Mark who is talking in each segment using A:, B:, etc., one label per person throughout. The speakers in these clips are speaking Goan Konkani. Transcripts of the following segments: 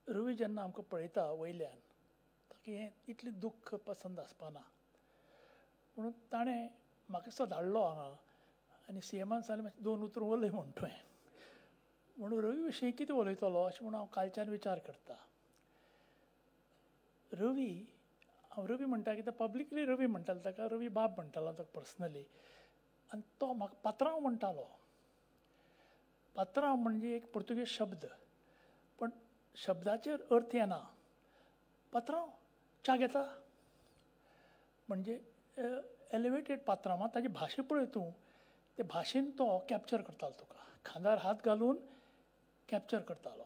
A: रवी जेन्ना आमकां पळयता वयल्यान ताका हें इतलें दुख्ख पसंद आसपाना म्हणून ताणें म्हाका दिसता धाडलो हांगा आनी सीएमान सांगलें मातशें दोन उतरां उलय म्हूण तुवें. म्हणून रवी विशीं कितें उलयतलो अशें म्हूण हांव कालच्यान विचार करता. रवी, हांव रवी म्हणटा कित्याक पब्लिकली रवी म्हणटालो ताका, रवी बाब म्हणटालो ताका पर्सनली. आनी तो म्हाका पात्रांव म्हणटालो. पात्रांव म्हणजे एक पुर्तुगेज शब्द, पण शब्दाचेर अर्थ येना. पात्रांव च्या घेता म्हणजे एलिवेटेड पात्रांव. ताजी भाशा पळय तूं, ते भाशेन तो कॅप्चर करतालो तुका, खांदार हात घालून कॅप्चर करतालो.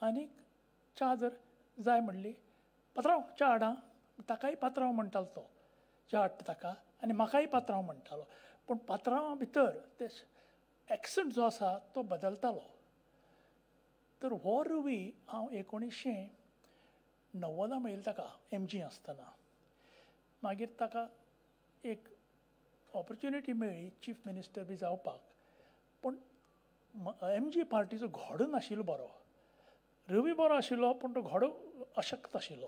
A: आनीक च्या जर जाय म्हणली, पात्रांव च्या हाडा, ताकाय पात्रांव म्हणटालो तो, च्या हाडटा ताका आनी म्हाकाय पात्रांव म्हणटालो. पूण पात्रांवा भितर ते एक्संट जो आसा तो बदलतालो. तर हो रवी हांव 1990 मेळिल्लो ताका एमजी आसतना. मागीर ताका एक ऑपर्च्युनिटी मेळ्ळी चीफ मिनिस्टर बी जावपाक, पूण एमजी पार्टीचो घोडो नाशिल्लो बरो. रवी बरो आशिल्लो पूण तो घोडो अशक्त आशिल्लो.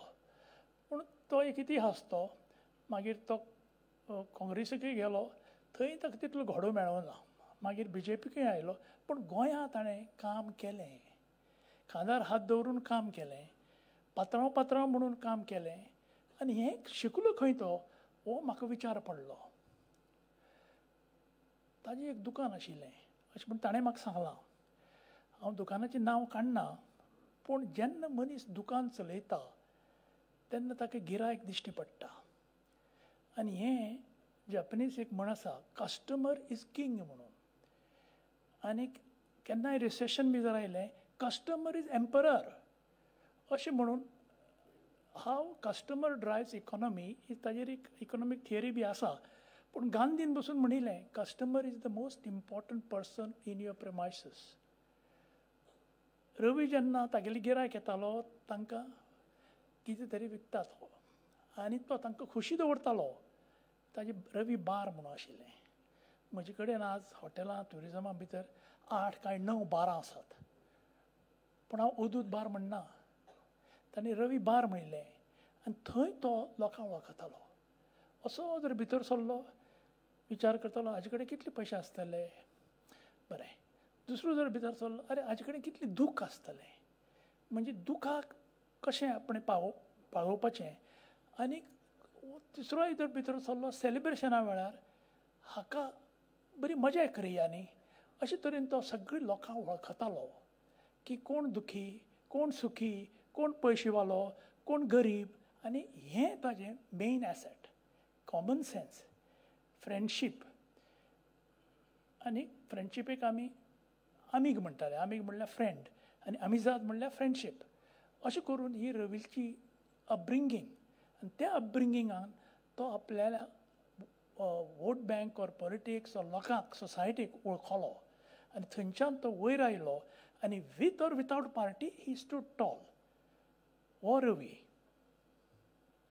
A: पूण तो एक इतिहास तो. मागीर तो काँग्रेसीकय गेलो, थंय ताका तितलो घोडो मेळना. मागीर बीजेपीकय आयलो, पूण गोंयांत ताणें काम केलें, खांदार हात दवरून काम केलें, पात्रांव पात्रांव म्हणून काम केलें. आनी हें शिकलो खंय तो, हो म्हाका विचार पडलो. ताजें एक दुकान आशिल्लें अशें म्हूण ताणें म्हाका सांगलां. हांव दुकानाचें नांव काडना, पूण जेन्ना मनीस दुकान चलयता तेन्ना ताका गिरायक दिश्टी पडटा. आनी हें जॅपनीज एक म्हण आसा, कस्टमर is king म्हणून. आनी केन्नाय रिसेशन बी जर आयलें, कस्टमर is emperor अशें म्हणून. हाव कस्टमर ड्रायव्स इकॉनॉमी ही ताजेर एक इकॉनॉमीक थियरी बी आसा. पूण गांधीन बसून म्हणिल्लें, customer is the most important person in your premises. Ravi जेन्ना तागेली गिरायक येतालो तांकां कितें तरी विकता तो, आनी तो तांकां खोशी दवरतालो. ताजे रवी बार म्हणून आशिल्लें. म्हजे कडेन आज हॉटेलां ट्युरिजमा भितर 8 काय 9 बारां आसात, पूण हांव अदूत बार म्हणना. ताणें रवी बार म्हणिल्लें आनी थंय तो लोकांक वळखतालो. असो जर भितर सरलो, विचार करतालो हाजे कडेन कितले पयशे आसतले, बरें. दुसरो जर भितर सरलो, अरे हाजे कडेन कितलें दूख आसतलें, म्हणजे दुखाक कशें आपणें पावोवपाचें. आनी तिसरोय जर भितर सरलो सेलिब्रेशना वेळार हाका बरी मजा करया न्ही, अशे तरेन तो सगळीं लोकांक वळखतालो की कोण दुखी, कोण सुखी, कोण पयशेवालो, कोण गरीब. आनी हें ताजें main asset, common sense, friendship. आनी फ्रेंडशिपेक आमी आमीग म्हणटाले, आमीग म्हणल्यार फ्रेंड आनी आमिजाद म्हणल्यार फ्रेंडशीप. अशें करून ही रवीची अपब्रिंगींग, आनी त्या अपब्रिंगिंगान तो आपल्याला vote bank or politics or लोकांक, सोसायटीक वळखलो आनी थंयच्यान तो वयर आयलो. आनी with or without party he stood tall. हो रवी.